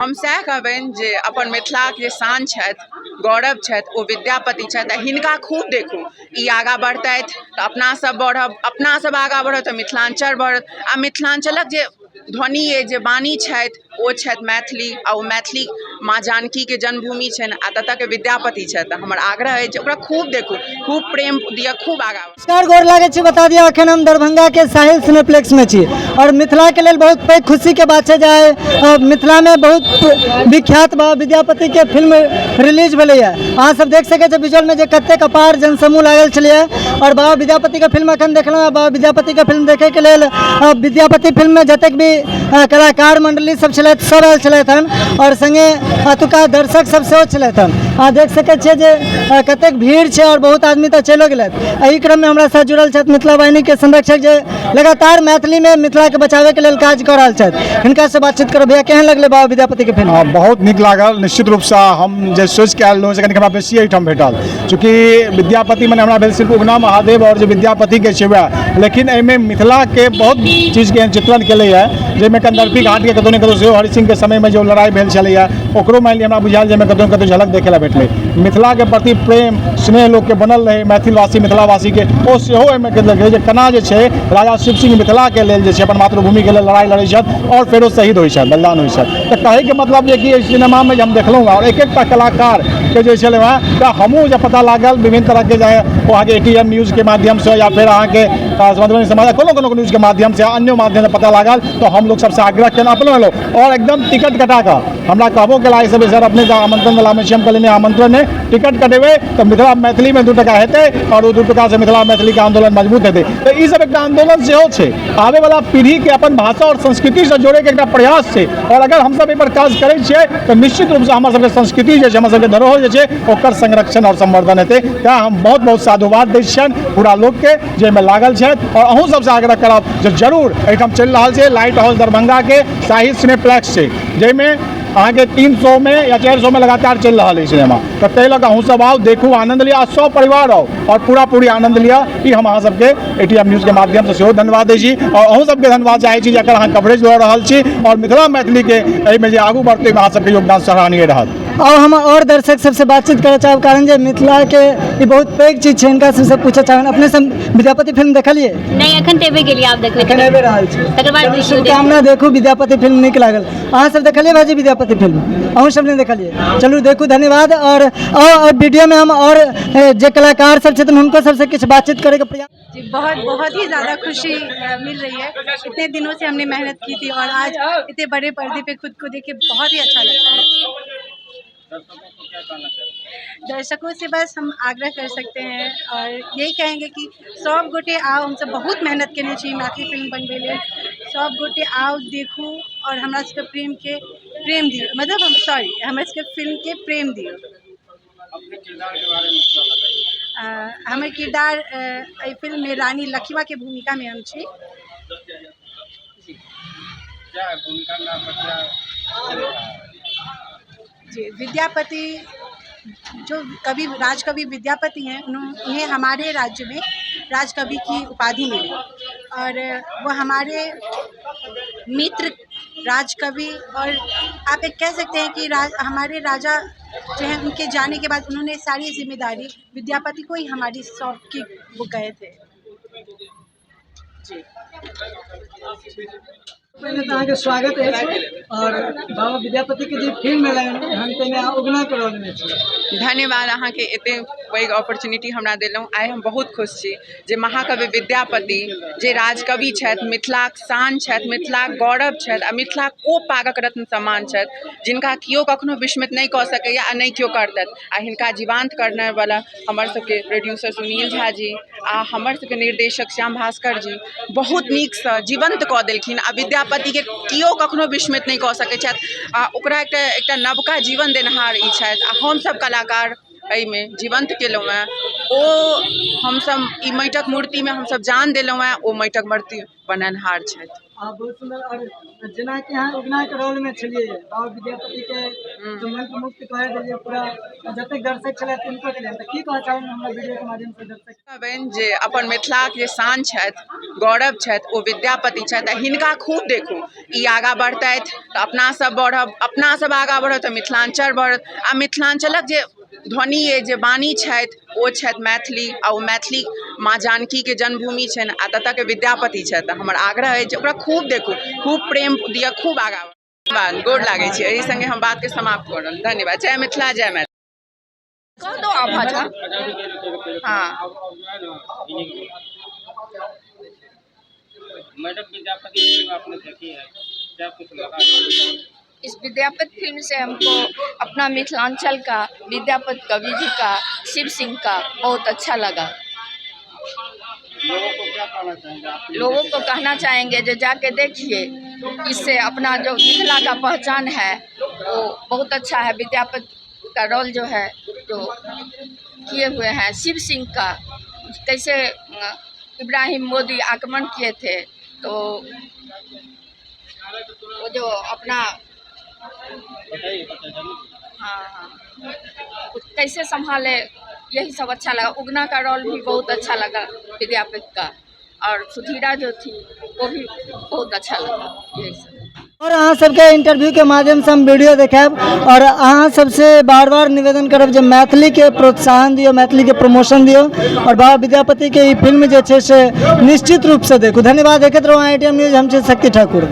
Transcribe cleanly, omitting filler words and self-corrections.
हम सएह कहबनि जे अपन मिथिलाके जे शान छथि, गौरव छथि, ओ विद्यापति छथि आ हिनका खूब देखू। ई आगाँ बढ़तथि तऽ अपना सब बढ़ब, अपना सब आगाँ बढ़ब तऽ मिथिलाञ्चल बढ़त आ मिथिलाञ्चलक जे ध्वनि अइ, जे वाणी छथि, ओ छथि मैथिली आ ओ मैथिली माँ जानकीके जन्मभूमि छनि आ ततऽके विद्यापति छथि। तऽ हमर आग्रह अछि जे ओकरा खूब देखू, खूब प्रेम दिअ, खूब आगाँ बढ़ू। नमस्कार, गोर लागै छी। बता दिअ, अखन हम दरभंगा के साहिल सिनेप्लेक्स में छी और मिथिला के लेल बहुत पैघ खुशी के बात छै जे आइ मिथिला में बहुत विख्यात बाबा विद्यापति के फिल्म रिलीज भेलैए। अहाँ सब देख सकै छियै विजुअल में जे कतेक अपार जनसमूह लागल छलैए और बाबा विद्यापति के फिल्म अखन देखलहुँ। बाबा विद्यापति के फिल्म देखे के लेल विद्यापति फिल्म में जतेक भी कलाकार मंडली सब छलथि, सब आयल छलथि हन और संगे एतुका दर्शक सब सेहो छलथि हन। अहाँ देख सकै छियै जे कतेक भीड़ छै और बहुत आदमी तऽ चलिओ गेलथि। एहि क्रममे हमरा साथ जुड़ल छथि मिथिला वाहिनीके संरक्षक, जे लगातार मैथिलीमे मिथिलाके बचाबैके लेल काज कऽ रहल छथि। हिनकासँ बातचीत करब। भैया, केहन लगलै बाबा विद्यापतिके फिल्म? हँ, बहुत नीक लागल। निश्चित रूपसँ हम जे सोचिके आयल रहौँ से कनिक हमरा बेसी एहिठाम भेटल। चूँकि विद्यापति मने हमरा भेल सिर्फ उगना महादेव आओर जे विद्यापतिके छै वएह, लेकिन एहिमे मिथिलाके बहुत चीजके एहन चित्रण केलैए जाहिमे कंदर्पी घाटके कतहु ने कतहु सेहो हरि सिंहके समयमे जे लड़ाइ भेल छलैए, ओकरो मानि लिअ हमरा बुझायल जे एहिमे कतहु ने कतहु झलक देखै लए भेटलै। मिथिलाके प्रति प्रेम स्नेह लोकके बनल रहै, मैथिलवासी मिथिलावासीके, ओ सेहो एहिमे जे केना जे छै राजा शिव सिंह मिथिलाके लेल जे छै अपन मातृभूमिके लेल लड़ाइ लड़ै छथि आओर फेरो शहीद होइ छथि, बलिदान होइ छथि। तऽ कहैके मतलब जे कि एहि सिनेमामे जे हम देखलहुँ आओर एक एकटा कलाकारके जे छलै हँ, तऽ हमहूँ जे पता लागल विभिन्न तरहके जे ओ अहाँके ए टी एम न्यूजके माध्यमसँ या फेर अहाँके मधुबनी समाचार कोनो कोनो न्यूजके माध्यमसँ, अन्यो माध्यमसँ पता लागल, तऽ हम लोक सबसँ आग्रह केलहुँ, अपनो एलहुँ आओर एकदम टिकट कटा कऽ हमरा कहबो केला एहि सब सर, अपने तऽ आमंत्रण वलामे छी। हम कहलियै नहि, आमंत्रण नहि, टिकट कटेबै तऽ मिथिला मैथिलीमे 2 टका हेतै आओर ओ 2 टकासँ मिथिला मैथिलीके आन्दोलन मजबूत हेतै। तऽ ई सब एकटा आन्दोलन सेहो छै, आबैवला पीढ़ीके अपन भाषा आओर संस्कृतिसँ जोड़ैके एकटा प्रयास छै। आओर अगर हमसब एहिपर काज करै छियै तऽ निश्चित रूपसँ हमर सबके संस्कृति जे छै, हमर सबके धरोहर जे छै, ओकर संरक्षण आओर संवर्धन हेतै। तैँ हम बहुत बहुत साधुवाद दै छियनि पूरा लोकके जे एहिमे लागल छथि आओर अहूँ सबसँ आग्रह करब जे जरूर एहिठाम चलि रहल छै लाइट हाउस दरभंगाके शाही सिनेप्लेक्स छै, जाहिमे अहाँके 300मे या 400मे लगातार चलि रहल अछि सिनेमा। तऽ ताहि लऽ कऽ अहूँ सब आउ, देखू, आनन्द लिअ आ सब परिवार आउ आओर पूरा पूरी आनन्द लिअ। ई हम अहाँ सबके ए टी एम न्यूजके माध्यमसँ सेहो धन्यवाद दै छी आओर अहूँ सबके धन्यवाद चाहै छी जे एकर अहाँ कवरेज लऽ रहल छी आओर मिथिला मैथिलीके एहिमे जे आगू बढ़तै, ओहिमे अहाँ सबके योगदान सराहनीय रहत। आउ, हम आओर दर्शक सबसँ बातचीत करऽ चाहब, कारण जे मिथिलाके ई बहुत पैघ चीज छै। हिनका सबसँ पूछऽ चाहब, अपने सब विद्यापति फिल्म देखलियै? नहि, एखन तऽ एबे गेलियै, आब देखबै। एखन आबि रहल छी। तकर बाद चलू, देखू। शुभकामना, देखू विद्यापति फिल्म। नीक लागल। अहाँ सब देखलियै भाजी विद्यापति फिल्म? अहूँ सब नहि देखलियै? चलू, देखू। धन्यवाद। आओर आओर वीडियोमे हम आओर जे कलाकार सब छथिन, हुनको सबसँ किछु बातचीत करैके प्रयास। जी, बहुत बहुत ही ज़्यादा खुशी मिल रही है। इतने दिनों से हमने मेहनत की थी और आज इतने बड़े पर्दे पे खुद को देख के बहुत ही अच्छा लग रहा है। दर्शकों से बस हम आग्रह कर सकते हैं और यही कहेंगे कि सब गोटे आओ। हमसब बहुत मेहनत केने छी मैथिली फिल्म बनबै लेल। सब गोटे आओ, देखू और हमरा सबके प्रेमके प्रेम दियौ, मतलब हम सॉरी, हमरा सबके फिल्मके प्रेम दियौ। हमर किरदार एहि फिल्ममे रानी लखिमाके भूमिकामे हम छी। क्या भूमिका में आपका क्या? जी, विद्यापति जो कवि, राजकवि विद्यापति हैं, उन्हें हमारे राज्य में राजकवि की उपाधि मिली और वो हमारे मित्र राजकवि और आप एक कह सकते हैं कि हमारे राजा जो हैं, उनके जाने के बाद उन्होंने सारी जिम्मेदारी विद्यापति को ही हमारी सौंप के वो गए थे जी। पहिले तऽ अहाँके स्वागत अछि और बाबा विद्यापति के जे फिल्म एलै हन, ताहिमे अहाँ उगना के रोलमे छी। धन्यवाद, अहाँके एते पैघ अपॉर्चुनिटी हमरा देलहुँ। आइ हम बहुत खुश छी जे महाकवि विद्यापति जे राजकवि छथि, मिथिलाक शान छथि, मिथिलाक गौरव छथि आ मिथिलाक ओ पागक रत्न समान छथि, जिनका केओ कखनो विस्मृत नहि कऽ सकैए आ नहि केओ करतथि। आ हिनका जीवंत करनेवला हमर सबके प्रोड्यूसर सुनील झा जी आ हमर सबके निर्देशक श्याम भास्कर जी बहुत नीकसँ जीवन्त कऽ देलखिन आ विद्यापतिके केओ कखनो विस्मृत नहि कऽ सकैत छथि आ ओकरा एकटा एकटा नवका जीवन देनिहार ई छथि। आ हमसब कलाकार एहिमे जीवन्त केलहुँ हेँ। ओ हमसब ई माटिक मूर्तिमे हमसब जान देलहुँ हेँ, ओ माटिक मूर्ति बनेनिहार छथि। आ बहुत सुन्दर। आओर जेनाकि अहाँ उगनाके रोलमे छलियै, बाबा विद्यापतिके जो मंत्रमुग्ध कऽ देलियै पूरा जतेक दर्शक छलै तिनको के लेल, तऽ की कहऽ चाहब हमरा वीडियोके माध्यमसँ दर्शक? कहबनि जे अपन मिथिलाक जे शान छथि, गौरव छथि, ओ विद्यापति छथि आ हिनका खूब देखू। ई आगाँ बढ़तथि तऽ अपना सब बढ़ब, अपना सब आगाँ बढ़ब तऽ मिथिलाञ्चल बढ़त। आ मिथिलाञ्चलक जे ध्वनि अइ, जे वाणी छथि, ओ छथि मैथिली आ ओ मैथिली माँ जानकीके जन्मभूमि छनि आ ततऽके विद्यापति छथि। तऽ हमर आग्रह अछि जे ओकरा खूब देखू, खूब प्रेम दिअ, खूब आगाँ बढ़ू। गोर लागै छी। एहि सङ्गे हम बातके समाप्त कऽ रहल। धन्यवाद। जय मिथिला, जय मैथिली। कह दो आप। अच्छा, हाँ। मैडम, विद्यापति फिल्म आपने देखी है, क्या कुछ लगा? इस विद्यापति फिल्म से हमको अपना मिथिलांचल का, विद्यापति कवि जी का, शिव सिंह का बहुत अच्छा लगा। लोगों को क्या कहना चाहेंगे आप? लोगों को कहना चाहेंगे जो जाके देखिए, इससे अपना जो मिथिला का पहचान है वो बहुत अच्छा है। विद्यापति का रोल जो है, जो किए हुए हैं, शिव सिंह का कैसे इब्राहिम मोदी आक्रमण किए थे, तो वो जो अपना बताइए, बताइए। हाँ, कैसे संभाले, यही सब अच्छा लगा। उगना का रोल भी बहुत अच्छा लगा विद्यापति का और सुधीरा जो थी वो भी बहुत अच्छा लगा, यही सब। आओर अहाँ सबके इंटरव्यूके माध्यमसँ हम वीडियो देखायब आओर अहाँ सबसँ बार बार निवेदन करब जे मैथिलीके प्रोत्साहन दियौ, मैथिलीके प्रमोशन दियौ आओर बाबा विद्यापतिके ई फिल्म जे छै से निश्चित रूपसँ देखू। धन्यवाद। देखैत रहू आई न्यूज। हम छी शक्ति ठाकुर।